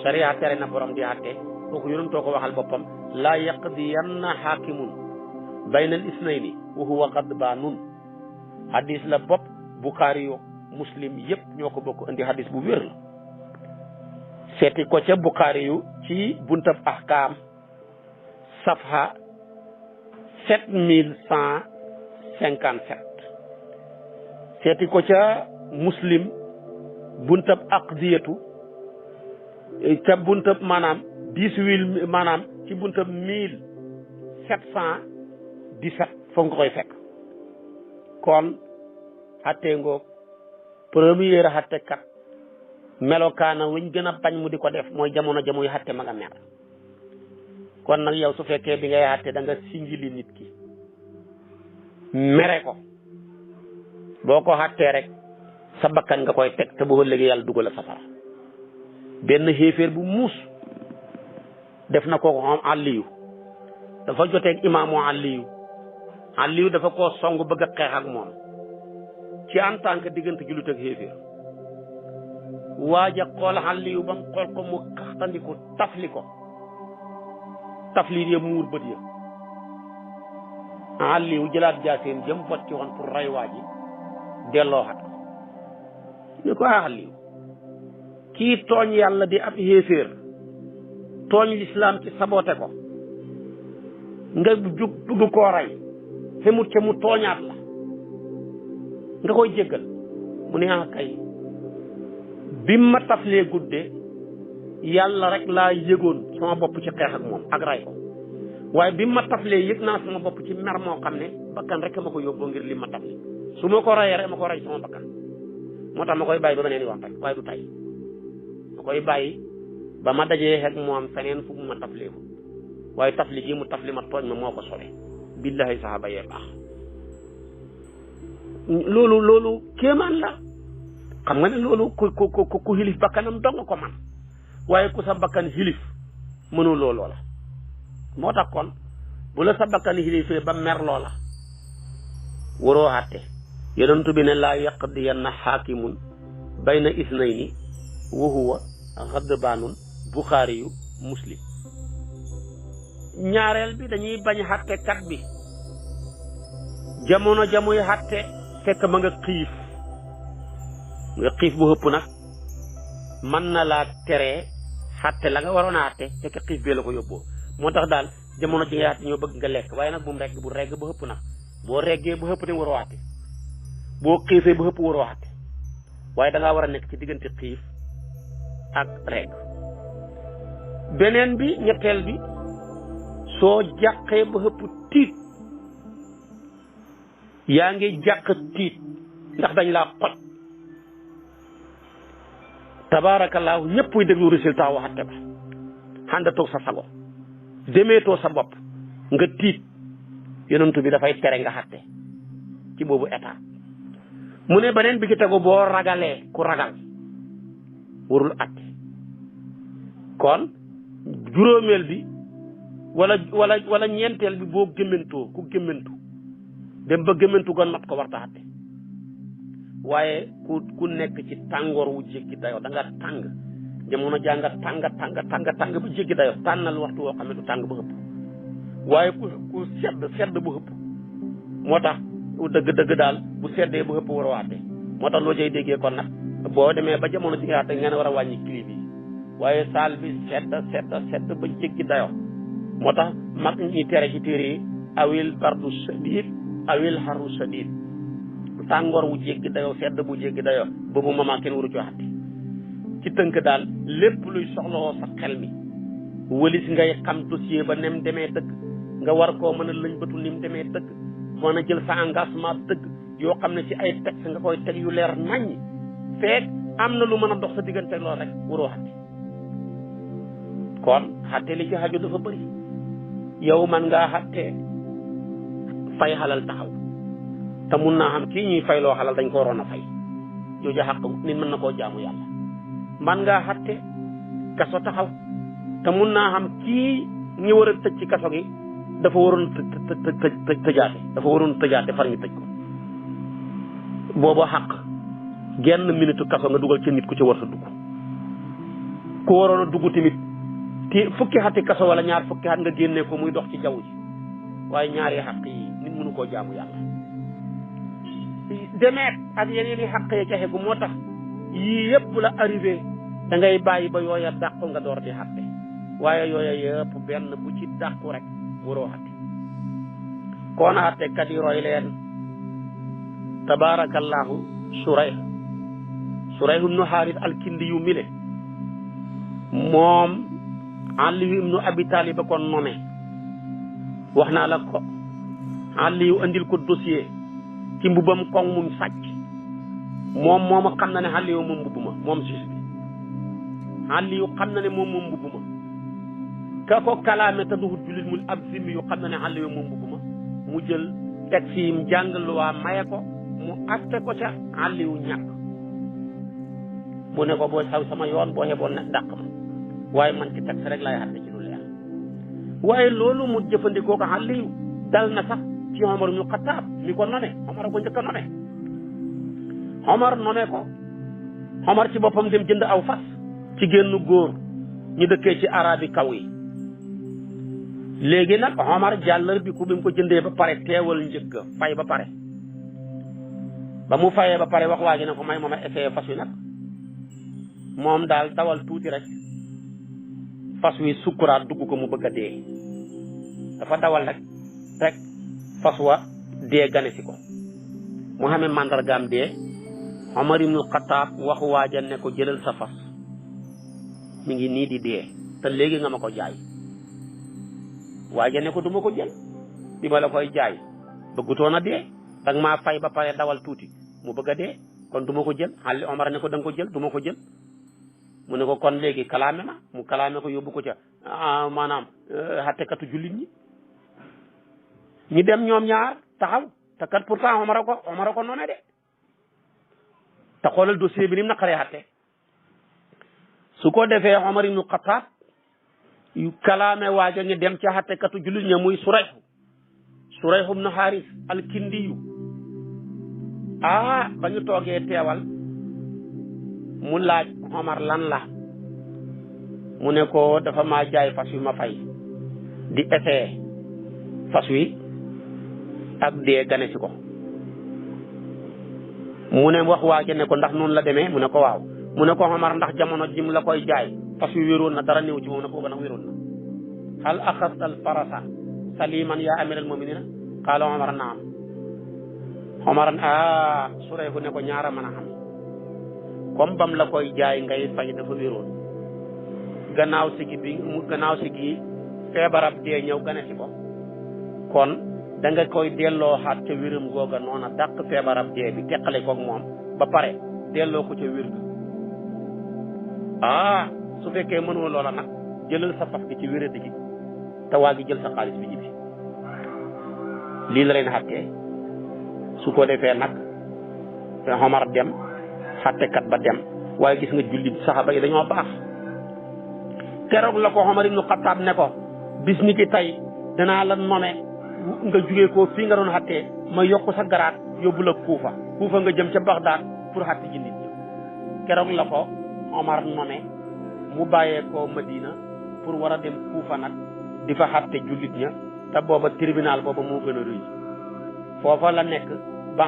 sariya tere na borom di xatte kooku yonentoo ko waxal boppam laa yaqdiyanna xaakimun bayna al isnayni wa huwa gadbaanun hadis la bopp Bukhari yo Muslim yëpp ñoo ko bokk indi hadis bu wér la seeti ko ca Bukhari yu ci buntab ahkaam safha 7157 seeti ko ca Muslim buntab aqdiyatu ca buntab maanaam 18 maanaam ci buntab 1717 foog nga koy fekk kon xattee ngoog première xattekat melokaana wuñ gën a bañ mu di ko def mooy jamono jamuy xatte ma nga mer kon nag yow su fekkee bi ngay xatte da nga singili nit ki mere ko boo ko xattee rek sa bakkan nga koy teg te bu ëllëgee yàlla dugal a safara benn xéeféer bu muus def na ko xam Aliyu dafa joteeg imaamu Aliyu dafa koo song bëgg a xeex ak moom ci en tant que diggante jullit ak xéeféer waaja xool Aliyu ba mu xool ko mu xaxtandiku tafli ya muur bët ya Aliyu jëlaat jaaseem jëm bot ci woon pour rey waaji delloo xat ko ñu ko Aliyu kii tooñ yàlla di ab xéeféer tooñ lislaam ci sabote ko nga jug dugg koo rey xemut ca mu tooñaat la nga koy jéggal mu ne kay bi ma taflee gudde yàlla rek laa yëgoon sama bopp ci xeex ak moom ak ray ko waaye bi ma taflee yëg naa sama bopp ci mer moo xam ne bakkan rek ma ko yóbboo ngir li ma tafli su ma ko rayee rek ma ko ray sama bakkan moo tax ma koy bàyyi ba beneen yoon rek waaye du tay ma koy bàyyi ba ma dajee ak moom feneen fu mu ma taflee ko waaye tafli gi mu tafli ma tooñ ma moo ko sole billahi saxaaba yee baax loolu kéemaan la xam nga ne loolu ku xilif bakkanam dong ko man waaye ku sa bakkan xilif mënu looloo la moo tax kon bu la sa bakkan xilifee ba mer loola waroo àtte yonent bi ne laa yaqdiyanna xaakimun bayna isnayni wa huwa ghadbaanun Bukhari yu Muslim. ñaareel bi dañuy bañ xàttekat bi jamono jamuy xàtte fekk ma nga xiif bu ëpp nag mën na laa teree xàtte la nga waroon a xàtte fekk xiif bee la ko yóbboo moo tax daal jamono ji nga xàtte ñoo bëgg nga lekk waaye nag bu regg ba ëpp nag boo reggee ba ëpp te waroo xàtte boo xiifee ba ëpp waroo xàtte waaye da ngaa war a nekk ci diggante xiif ak regg. beneen bi ñetteel bi soo jàqee ba ëpp tiit yaa ngi jàq tiit ndax dañ laa xoj tabaarakallaahu ñëpp déglu résultat waxate ba xàndatoo sa sago demeetoo sa bopp nga tiit yonent bi dafay tere nga xatte ci boobu état mu ne beneen bi ci tegu boo ragalee ku ragal warul atte kon juróomeel bi wala ñeenteel bi boo gémmantoo ku gémmantu dem ba gémmantu gon mat ko warta atte waaye ku nekk ci tàngoor wu jéggi dayoo da nga tàng jamono jaa nga tàng ba jéggi dayoo tànnal waxtu woo xam ne du tàng ba ëpp waaye ku sedd bu ëpp moo tax dëgg daal bu seddee bu ëpp war a waate moo tax loo cay déggee kon nag boo demee ba jamono ji nga xam ne ngeen war a wàññi clip yi waaye saal bi sedd ba jéggi dayoo moo tax mag ñi tere ci téere yi awil bardu sadid awil xaru sadid tàngoor wu jéggi dayoo sedd bu jéggi dayoo boobu mama kenn waru ci waxati ci tënk daal lépp luy soxlawoo sa xel mi wëlis ngay xam dossier ba nem demee dëgg nga war koo mën a lëñ batu nim demee dëgg mën a jël sa engagement dëgg yoo xam ne ci ay texte nga koy teg yu leer naññ feek am na lu mën a dox sa diggante lool rek waroo xatti kon xatte li ci xaju dafa bëri yow man ngaa xatte fay xalal taxaw te mun naa xam kii ñuy fay loo xalal dañ ko waroon a fay jooju xaq nit mën na koo jaamu yàlla man ngaa xatte kaso taxaw te mun naa xam kii ñi war a tëj ci kaso gi dafa waroon tëjaate far ñu tëj ko booba xaq genn minute kaso nga dugal ci nit ku ci war sa dugg ku waroon a dugg tamit fukki xati kaso wala ñaar fukki xat nga génnee ko muy dox ci jaww ji waaye ñaari xaq yi nit mënu koo jaamu yàlla demeet ak yeneen i xaq yi caxe gu moo tax yii yëpp la arrivé da ngay bàyyi ba yooya dàqu nga door di xatte waaye yooya yëpp benn bu ci dàqu rek waroo xatte koona xatte kat yi roy leen tabarakallahu Surayh ibnu Xaaris al-Kindi yu mile moom Aliyu ibnu Abi Talib ba ko nommé wax naa la ko Aliyu andil ko dossier ci mbubam koŋ muñ sàcc moom xam na ne Aliyu moom mbubb ma moom juge bi Aliyu xam na ne moom mbubb ma ka ko kalaame te duhut julit mu ab zimmi yu xam na ne Aliyu moom mbubb ma mu jël teg fiim jàng luwaa maye ko mu atte ko ca Aliyu ñàkk mu ne ko boo saw sama yoon boo xeboon na dàq ma waaye man ci teg rek laay xatte ci lu leer waaye loolu mu jëfandikoo ko Aliyu dal na sax ci Omar ibnu Xattaab mi ko none Omar ko njëkk a none Omar none ko Omar ci boppam dem jënd aw fas ci génn góor ñu dëkkee ci arabi kaw yi léegi nag Omar jàllar bi ku bi mu ko jëndee ba pare teewal njëkk fay ba pare ba mu fayee ba pare wax waa ji ne ko may moom a essayé fas wi nag moom daal dawal tuuti rek fas wi sukkuraat dugg ko mu bëgg a dee dafa dawal rek fas wa dee gane si ko mu xamee màndargaam dee Omar ibnu Xattaab wax waaja ne ko jëlal sa fas mi ngi nii di dee te léegi nga ma ko jaay waaja ne ko du ma ko jël bi ma la koy jaay bëggutoon a dee danga maa fay ba pare dawal tuuti mu bëgg a dee kon du ma ko jël xale Omar ne ko da nga ko jël du ma ko jël mu ne ko kon léegi kalaame ma mu kalaame ko yóbbu ko ca maanaam xattekatu jullit ñi dem ñoom ñaar taxaw te kat pourtant Omar a ko nommé de te xoolal dossier bi ni mu naqaree xatte su ko defee Omar ibnu Xattaab yu kalaame waaja ñu dem ca xattekatu jullit ña muy Surayh ibnu Xaaris al-Kindi yu ba ñu toogee teewal mu laaj Omar lan la mu ne ko dafa maa jaay fas wi ma fay di essayé fas wi ak dee gane si ko mu ne wax waaja ne ko ndax noonu la demee mu ne ko waaw mu ne ko Omar ndax jamono jim la koy jaay fas wi wéroon na dara néew ci moom ne ko nag wéroon na hal axasta al farasa saliman ya amiral muminina qaala Omar naam Omar Surayhu ne ko ñaara mën a xam comme bam la koy jaay ngay fay dafa wéroon gannaaw si gi feebarab dee ñëw gane si ko kon da nga koy delloo xaat ca wéram googa noona dàq feebarab dee bi teqale koog moom ba pare delloo ko ca wér ga su fekkee mënoo loola nag jëlal sa fas gi ci wéradi gi te waa gi jël sa xaalis bi ñibbi lii la leen xattee su ko defee nag Omar dem xattekat ba dem waaye gis nga jullit saxaaba yi dañoo baax keroog la ko Omar ibnu Xattaab ne ko bis ni ki tey danaa la nome nga jugee ko fii nga doon xattee ma yokk sa garaat yóbbu la Kuufa nga jëm ca Bagdaad pour xatte ji nit ñi keroog la ko Omar nome mu bàyyee ko Madina pour war a dem Kuufa nag di fa xatte jullit ña te booba tribunal booba moo gën a rëy foofa la nekk ba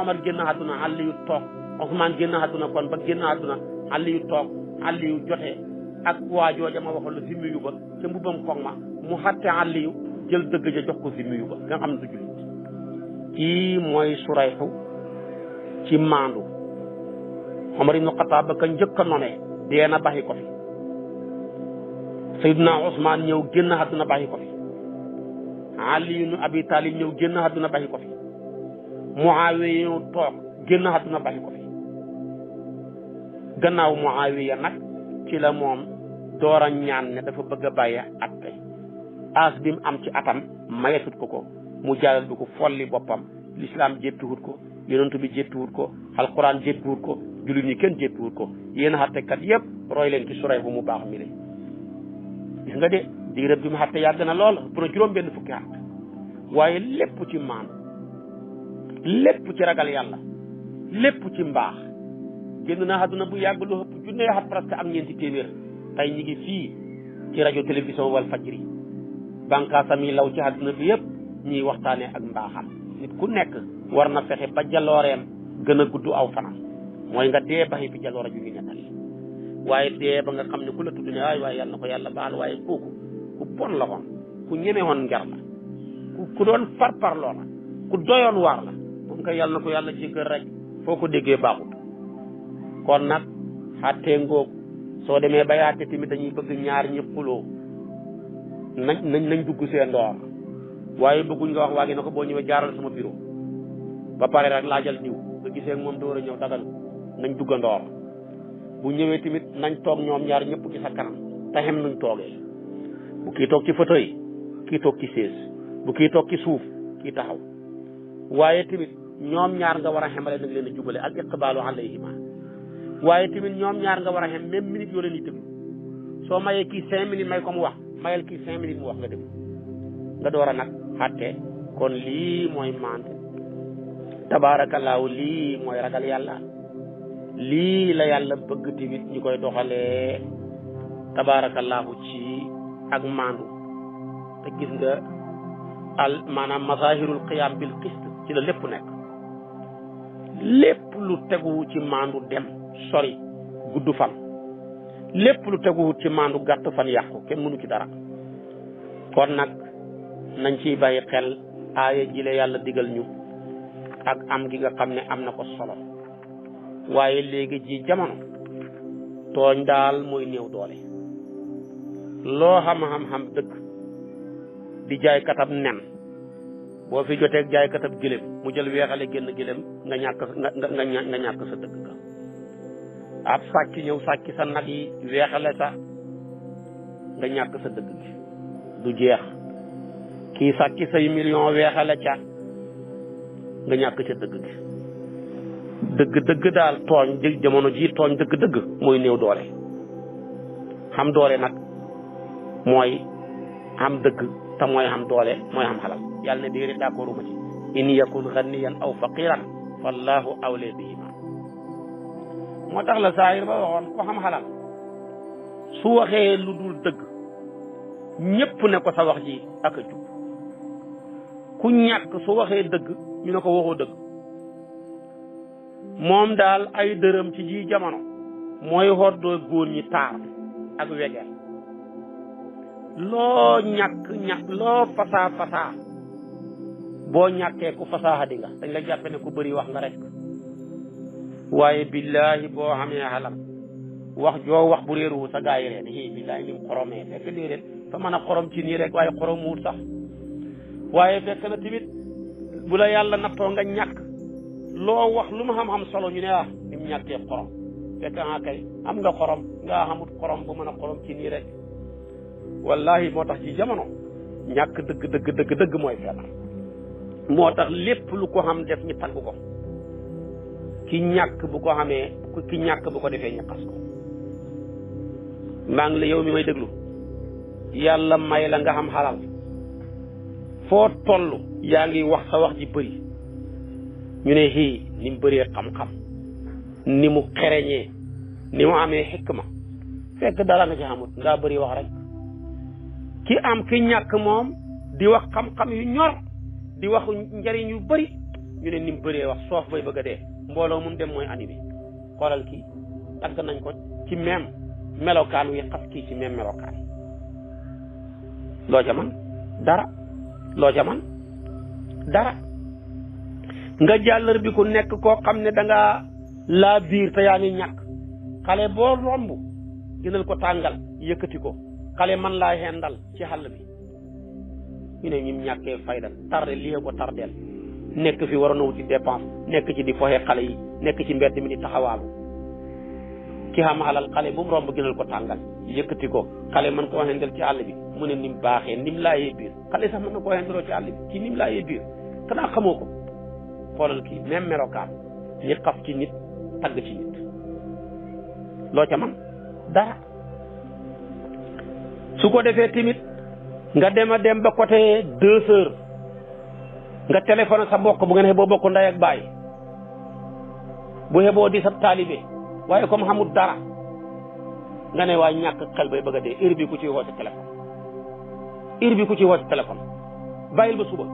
Omar génn àdduna Aliyu toog Ousmane génn àdduna kon ba génn àdduna Aliyu toog Aliyu jotee ak waa jooja ma waxoon la zimmi yu ba ca mbubam koŋ ma mu xatte Aliyu jël dëgg ja jox ko zimmi yu ba nga xam ne du jullit kii mooy Surayhu ci maandu Omar ibnu Xattaab ba ka njëkk a nome dee na baxi ko fi Sayyidina Ousmane ñëw génn àdduna baxi ko fi Ali ibn Abi Talib ñëw génn àdduna baxi ko fi Muawiya ñëw toog génn àdduna baxi ko fi gannaaw Muawiya nag ci la moom door a ñaan ne dafa bëgg a bàyyi atte as bi mu am ci atam mayetut ko mu jaalal bi ko folli boppam l'islam jéppiwut ko yonentu bi jéppiwut ko alquran jéppiwut ko jullit ñi kenn jéppiwut ko yéen xattekat yëpp roy leen ci Surayhu mu baax mi le gis nga de diirëb bi mu xatte yàgg na lool bu na juróom benn fukki at waaye lépp ci maam lépp ci ragal yàlla lépp ci mbaax génn na àdduna bu yàgg lu ëpp junnee at presque ak ñeenti téeméer tey ñi ngi fii ci rajo télévision wal fajri bànqaasam yi law ci àdduna bi yëpp ñiy waxtaanee ak mbaaxam nit ku nekk war na fexe ba jalooreem gën a gudd aw fanam mooy nga dee baxi fi jaloore ju ngi nettali waaye dee ba nga xam ne ku la tudd ne waaye yàlla na ko yàlla baal waaye kooku ku bon la woon ku ñeme woon nger la ku doon farparloo la ku doyoon waar la moom kay yàlla na ko yàlla jéggal rek foo ko déggee baaxut kon nag xattee ngoog soo demee ba yaate tamit dañuy bëgg ñaar ñi xuloo nañ dugg seen ndoor waaye bëgguñ nga wax waa gi na ko boo ñëwee jaaral sama bureau ba pare rek laajal diw nga gisee ak moom door a ñëw dagal nañ dugg ndoor bu ñëwee tamit nañ toog ñoom ñaar ñëpp ci sa kanam te xem nuñ toogee bu kii toog ci fauteuil kii toog ci chaise bu kii toog ci suuf kii taxaw waaye tamit ñoom ñaar nga war a xemale nag leen a jubale al iqbaalu alayhima waaye tamit ñoom ñaar nga war a xem même minute yoo leen di déglu soo mayee kii 5 minutes may ko mu wax mayal kii 5 minutes mu wax nga déglu nga door a nag xatte kon lii mooy maandu tabaarakallaahu lii mooy ragal yàlla lii la yàlla bëgg tamit ñu koy doxalee tabaarakallaahu ci ak maandu te gis nga maanaam mazahirul qiyam bil qist ci la lépp nekk lépp lu teguwu ci maandu dem sori gudd fan lépp lu teguwut ci maandu gàtt fan yàqu kenn mënu ci dara kon nag nañ ciy bàyyi xel aaya ji la yàlla digal ñu ak am gi nga xam ne am na ko solo waaye léegi ji jamono tooñ daal mooy néew doole loo xam-xam dëkk di jaay katab nen boo fi joteeg jaay katab gëlëm mu jël weexale génn gëlëm nga ñàkk sa dëkk ga ab sàcc ñëw sàcc sa nag yi weexale sa nga ñàkk sa dëkk gi du jeex kii sàcc say million weexale ca nga ñàkk ca dëgg gi dëgg daal tooñ jamono ji tooñ dëgg mooy néew doole xam doole nag mooy xam dëgg te mooy xam doole mooy xam xalal yàlla ne déedéet d'accord uma ci in yakun ganiyan aw faqiran fallahu awle bihima moo tax la saayir ba waxoon ko xam xalal su waxee lu dul dëgg ñépp ne ko sa wax ji ak a jub ku ñàkk su waxee dëgg ñu ne ko waxoo dëgg moom daal ay dërëm ci ji jamono mooy xoddoo góor ñi taar ak wegeel loo ñàkk loo fasaa boo ñàkkee ku fasaa di nga dañ la jàppe ne ku bëri wax nga rek waaye billaahi boo xamee xalam wax joo wax bu réeru sa gaa yi reen hi billaahi ni mu xoromee fekk déedéet fa mën a xorom ci nii rek waaye xoromuwut sax waaye fekk na tamit bu la yàlla nattoo nga ñàkk loo wax lu ma xam-xam solo ñu ne ni mu ñàkkee xorom fekk kay am nga xorom nga xamut xorom bu mën a xorom ci nii rek wallahi moo tax ci jamono ñàkk dëgg mooy feebar moo tax lépp lu ko xam def ñu tagg ko ki ñàkk bu ko xamee ki ñàkk bu ko defee ñu xas ko maa ngi la yow mi may déglu yàlla may la nga xam xalal foo toll yaa ngi wax sa wax ji bëri ñu ne hii ni mu bëree xam-xam ni mu xereñee ni mu amee xikma fekk dara nga ci xamut ngaa bëri wax rek ki am ki ñàkk moom di wax xam-xam yu ñor di wax njariñ yu bëri ñu ne ni mu bëree wax soof bay bëgg a dee mbooloo mun dem mooy animé xoolal kii tagg nañ ko ci même melokaan wi xas kii ci même melokaan loo ca man dara nga jàllar bi ku nekk koo xam ne danga laa biir te yaa ngi ñàkk xale boo romb jëndal ko tàngal yëkkati ko xale man laa xendal ci xàll bi ñu ne ñim ñàkkee fayda tarde lii ko tardeel nekk fi waroon a wuti dépense nekk ci di foxe xale yi nekk ci mbedd mi di taxawaalu ki xam xalal xale bu mu romb gënal ko tàngal yëkkati ko xale mën ko xendal ci àll bi mu ne nim baaxee nim laayee biir xale sax mën na koo xendaloo ci àll bi ci nim laayee biir xanaa xamoo ko xoolal kii même melokaan ñi xaf ci nit tagg ci nit loo ca man dara su ko defee tamit nga dem ba côté 2 heures nga téléphone sa mbokk bu ngeen xeboo bokk nday ak baay bu xeboo di sa taalibe waaye comme xamul dara nga ne waay ñàkk xel bay bëgg a dee heure bi ku ci woo sa téléphone bàyyil ba suba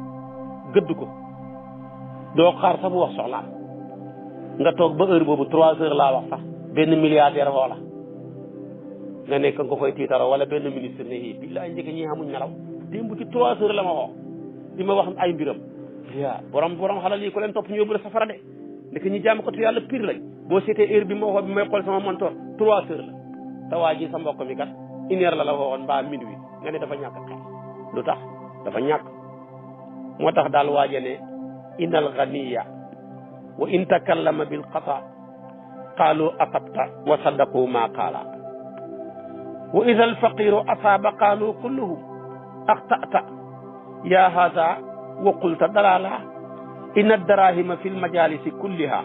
gëdd ko doo xaar sax mu wax soxlaam nga toog ba heure boobu 3 heures laa wax sax benn milliardaire woola nga nekk nga koy tiitaro wala benn ministre ne yi billaay njëkk ñi xamuñ nelaw démb ci 3 heures la ma woo di ma wax ay mbiram yaa borom xalal yi ko leen topp ñu yóbbu la safara de nekk ñi jàmm ko tu yàlla pire lañ boo seetee heure bi ma waxoon bi may xool sama montor 3 heures la te waa ji sa mbokk mi kat 1 heure la waxoon mbaa minuit nga ne dafa ñàkk xel lu tax dafa ñàkk moo tax daal waaje ne innal ganiya wa in takallama bil qata qaalu asabta wa saddaqu ma qaala wa ida alfaqiru asaaba qaalu kulluhu axtata ya hada wa qulta dalala inna darahima fi lmajalisi kulliha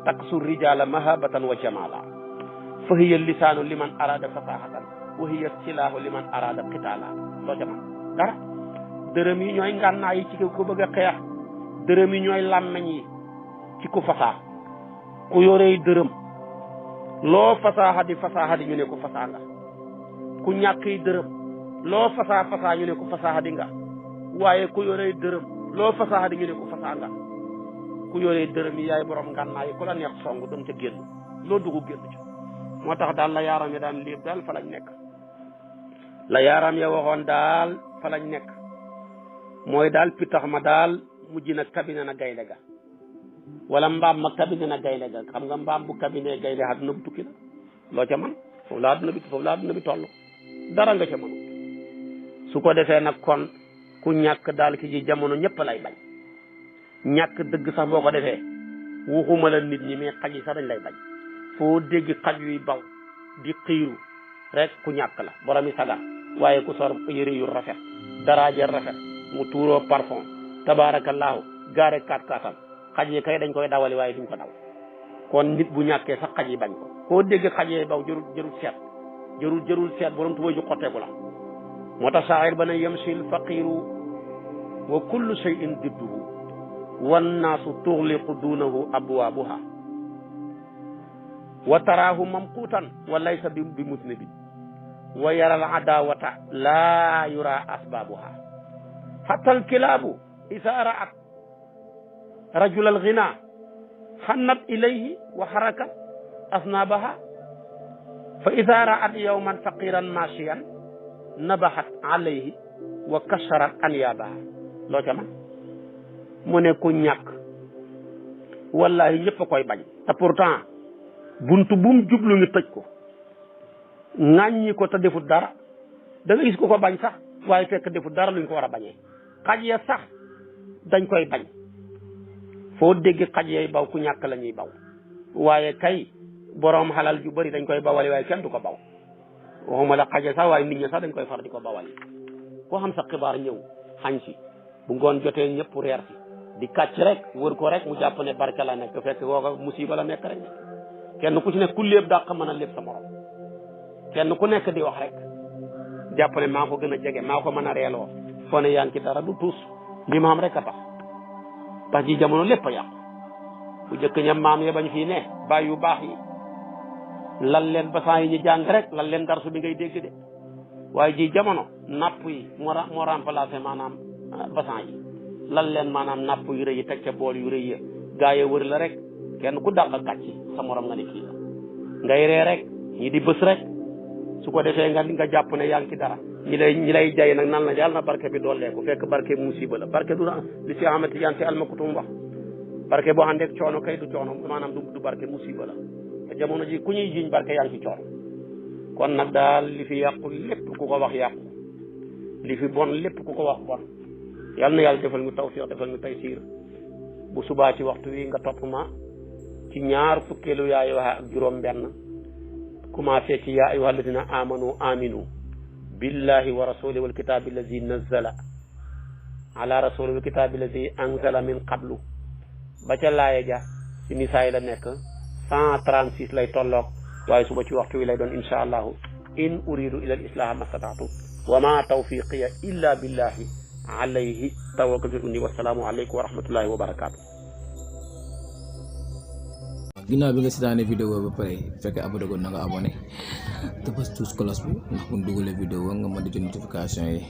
taksu rijala mahabatan wa jamala fa hiya lisanu liman arada fasahatan wa hiya silahu liman arada qitala loo ca man dara dërëm yi ñooy ngànnaay yi ci ko bëgg a xeex dërëm yi ñooy làmmeñ yi ci ku fasaa ku yorey dërëm loo fasaaxa di ñu ne ko fasaa nga ku ñàkk yi dërëm loo fasaa ñu ne ko fasaaxa di nga waaye ku yorey dërëm loo fasaaxa di ñu ne ko fasaa nga ku yorey dërëm yi yaay borom ngànnaay yi ku la neex song danga ca génn loo dugg génn ci moo tax daal la yaaram ya daan léeb daal fa lañ nekk la yaaram ya waxoon daal fa lañ nekk mooy daal pitax ma daal mujj na kabine na gaynde ga wala mbaam ma kabine na gaynde ga xam nga mbaam bu kabine gaynde àdduna bu tukki la loo ca man foofu la àdduna bi toll dara nga ca man su ko defee nag kon ku ñàkk daal ki ci jamono ñëpp lay bañ ñàkk dëgg sax boo ko defee waxuma la nit ñi mais xaj yi sax dañ lay bañ foo dégg xaj yuy baw di xiiru rek ku ñàkk la boromi sagar waaye ku sor yëre yu rafet daraaje rafet mu tuuroo parfum tabaarakallaahu gaare kaat kaatam xaj yi kay dañ koy dawali waaye duñ ko daw kon nit bu ñàkkee sax xaj yi bañ ko koo dégg xaj yee baw jërul seet borom tubay ju xotteeku la moo tax saahir ba ne yamshi l faqiru wa kullu shay'in didduhu wannaasu tuxliqu duunahu abwaabuha wa taraahu mamquutan wa laysa bi musnibin wa yara al adawata la yura asbabuha hatta al kilabu isa ra'at rajul al ghina hannat ilayhi wa harakat asnabaha fa idha ra'at yawman faqiran mashiyan nabahat alayhi wa kasharat anyabaha loo ca man mu ne ku ñàkk wallahi ñëpp a koy bañ te pourtant buntu bum jublu ñu tëj ko ŋàññi ko te defut dara da nga gis ko bañ sax waaye fekk defut dara luñ ko war a bañee xaj ya sax dañ koy bañ foo dégg xaj yay baw ku ñàkk la ñuy baw waaye kay boroom xalal ju bari dañ koy bawali waaye kenn du ko baw waxuma la xaj ya sax waaye nit ñi sax dañ koy far di ko bawali koo xam sa xibaar ñëw xañ si bu ngoon jotee ñëpp reer si di kàcc rek wër ko rek mu jàpp ne barke la nekk fekk kooka musiba la nekk rek kenn ku ci nekk ku léeb dàq mën a léeb sa morom kenn ku nekk di wax rek jàpp ne maa ko gën a jege maa ko mën a reeloo foo ne yaa ngi ci dara du tuus li ma xam rek a tax parce que jamono lépp a yàqu bu jëkk ñam maam ya bañ fii ne bàyyi yu baax yi lal leen basan yi ñu jàng rek lal leen darsu bi ngay dégg de waaye ji jamono napp yi moo remplacé maanaam basan yi lal leen maanaam napp yu rëy yi teg ca bool yu rëy ya gaa yi wër la rek kenn ku dàq kàcc sa morom nga ne kii la ngay ree rek ñi di bës rek su ko defee nga jàpp ne yaa ngi ci dara ñi lay jay nag nan la yàlla na barke bi dooleeku fekk barke musiba la barke du li si Ahmad Tijaan si almakutum wax barke boo àndeek coono kay du coono maanaam du barke musiba la te jamono ji ku ñuy jiiñ barke yaa ngi ci coono kon nag daal li fi yàqu lépp ku ko wax yàqu li fi bon lépp ku ko wax bon yàlla na yàlla defal ñu tawfiq defal ñu taysiir bu subaa ci waxtu wi nga topp ma ci ñaar fukkeelu yaa ayyuha ak juróom benn commencé ci yaa ayyuha alladina amanu aminu billahi wa rasulihi wal kitabi allazi nazzala ala rasulihi wal kitabi allazi anzala min qablu ba ca laaya ja ci nisaay la nekk 136 lay tolloog waaye suba ci waxtu wi lay doon insha allahu in uridu ila al islaha mastata'tu wa ma tawfiqiya illa billahi alayhi tawakkaltu wassalaamu aleykum wa rahmatullahi wa barakatuh ginnaaw bi nga seetaanee vidéo ba pare fekkee abonné ko na nga abonné te bës tous cloche bi ndax bu ñu dugalee vidéo nga mën di jot notification yi